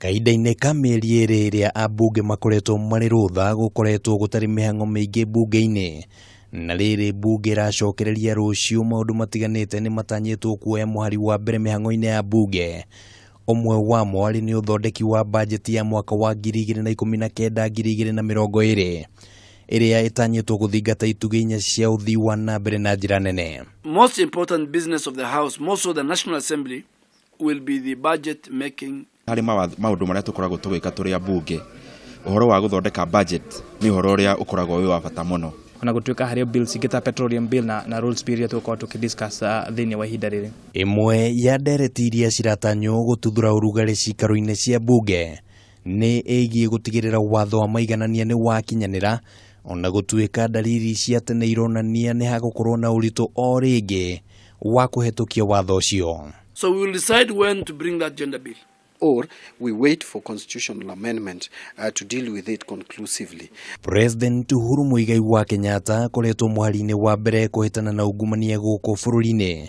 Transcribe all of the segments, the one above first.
Kahinda-inĩ ka mĩeri ĩrĩ ĩrĩa ambunge makoretwo marĩ rũtha, gũkoretwo gũtarĩ mĩhang'o mĩingĩ mbunge-inĩ. Na rĩrĩ mbunge ĩracokereria rũciũ, maũndũ matiganĩte nĩ matanyĩtwo kuoya mũhari wa mbere mĩhang'o-inĩ ya mbunge. Ũmwe wamo arĩ nĩ ũthondeki wa bajeti ya mwaka wa 2019 2020 ĩrĩa ĩtanyĩtwo gũthingata itugĩ inya cia ũthii wa na mbere na njĩra nene. Most important business of the House, more so the National Assembly, will be the budget making. Harĩ maũndũ marĩa tũkoragwo tũgĩka tũrĩ ambunge, ũhoro wa gũthondeka budget nĩ ũhoro ũrĩa ũkoragwo wĩ wa bata mũno. Ona gũtuĩka harĩ bills ingĩ ta petroleum bill na rules bill iria tũgũkorwo tũkĩdiscuss thĩinĩ wa ihinda rĩrĩ. Ĩmwe ya ndereti iria ciratanywo gũtuthũra ũrugarĩ cikaro-inĩ cia mbunge nĩ ĩgiĩ gũtigĩrĩra watho wa maiganania nĩ wakinyanĩra, ona gũtuĩka ndariri cia tene ironania nĩ hagũkorwo na ũritũ o rĩngĩ wa kũhetũkia watho ũcio. So we will decide when to bring that gender bill. Or we wait for constitutional amendment to deal with it conclusively. President Uhuru Muigai wa Kenyatta akoretwo mũhari-inĩ wa mbere kũhĩtana na ungumania gũkũ bũrũri-inĩ,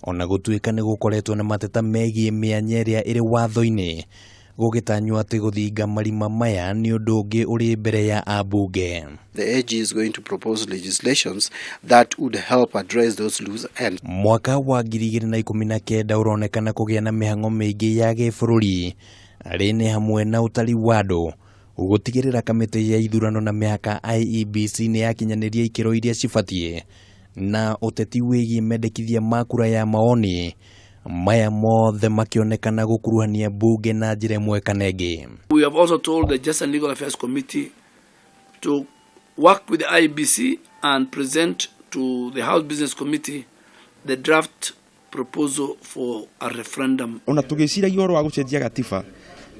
ona gũtuĩka nĩ gũkoretwo na mateta megiĩ mĩanya ĩrĩa ĩrĩ watho-inĩ, gũgĩtanywo atĩ gũthinga marima maya nĩ ũndũ ũngĩ ũrĩ mbere ya ambunge. The AG is going to propose legislations that would help address those loose ends. Mwaka wa 2019 ũronekana kũgĩa na mĩhang'o mĩingĩ ya gĩbũrũri, arĩ nĩ hamwe na ũtari wa andũ, gũtigĩrĩra kamĩtĩ ya ithurano na mĩhaka IEBC nĩ yakinyanĩria ikĩro iria cibatiĩ, na ũteti wĩgiĩ mendekithia ma kura ya maoni, maya mothe makĩonekana gũkuruhania mbunge na njĩra ĩmwe kana ĩngĩ. We have also told the Justice and Legal Affairs Committee to work with the IEBC and present to the House Business Committee the draft proposal for a referendum. Ona tũgĩciragia ũhoro wa gũcenjia gatiba,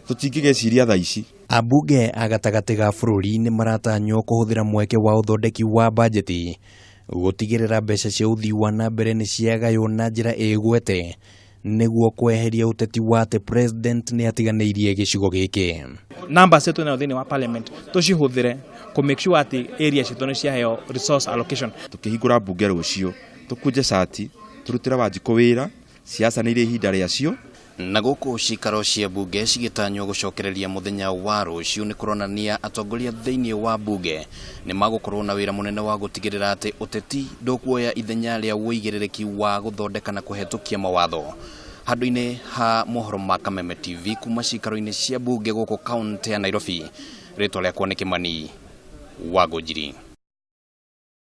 tũtingĩgeciria thaa ici. Ambunge a gatagatĩ ga bũrũri nĩ maratanywo kũhũthĩra mweke wa ũthondeki wa bajeti gũtigĩrĩra mbeca cia ũthii wa na mbere nĩ ciagaywo na njĩra ĩgwete, nĩguo kweheria ũteti wa atĩ president nĩ atiganĩirie gĩcigo gĩkĩ. Numbers twĩ nayo thĩinĩ wa parliament tũcihũthĩre kũ make sure atĩ area citũ nĩ ciaheo resource allocation. Tũkĩhingũra mbunge rũciũ, tũkũnje cati, tũrutĩre Wanjikũ wĩra, siasa nĩ irĩ ihinda rĩacio. Na gũkũ cikaro cia mbunge cigĩtanywo gũcokereria mũthenya wa rũciũ, nĩ kũronania atongoria thĩinĩ wa mbunge nĩ magũkorwo na wĩra mũnene wa gũtigĩrĩra atĩ ũteti ndũkuoya ithenya rĩa ũigĩrĩrĩki wa gũthondeka na kũhetũkia mawatho. Handũ-inĩ ha mohoro ma Kameme TV kuma cikaro-inĩ cia mbunge gũkũ kaunti ya Nairobi, rĩtwa rĩakwa nĩ Kĩmani wa Ngũnjiri.